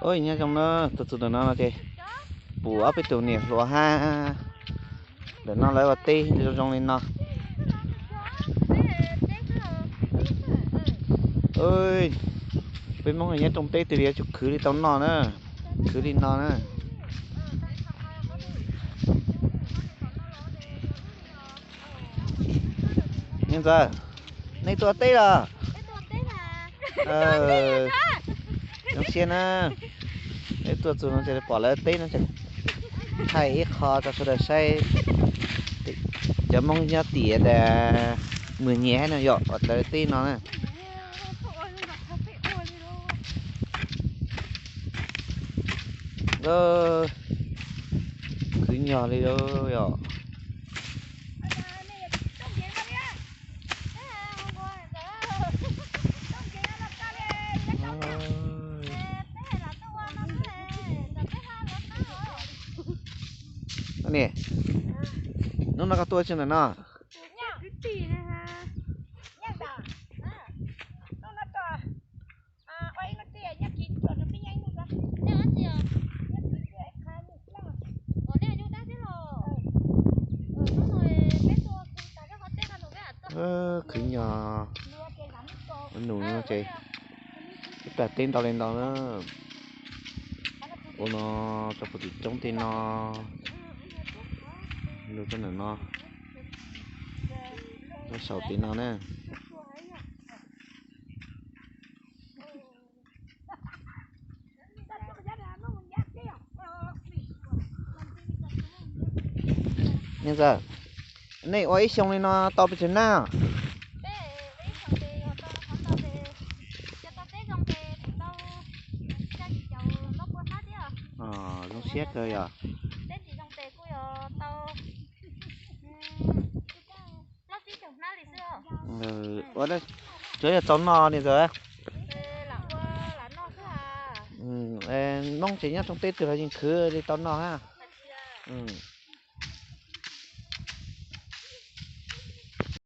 Ua nyob zoo na, tuaj txog ntawm no no ces pom ob peb tus niam hluas hab ntawm no lawv ua teb zoo zoo li no. Peb Hmoob nyob rooj teb twg li yuav tsum khwv li tau no na, khwv li no na. Niam ntxawm, nej tuaj teb los? Zoo siab na, peb tuaj txug no ces pom lawv teb no ces thaij ib qho rau sawv daws saib. Cov Hmoob nyob tim Mws Nyem no yog lawv teb no na. Khwv nyog li yog. Hnub no koj tuaj tsi ntawm no? Khwv nyog nus no ces ib plag teb ntau li ntau na. Ua no rau puag tim roob tej no, lug rau ntawm no, rau saum tim no na. Niam ntxawm, nej ua ib xyoo li no tau pes tsawg nab? Zoo siab kawg yog. Ua, tsuav yog tau no niam ntxawm. Hmoob tseem nyob rooj teb twg los yeej khwv li tau no hab.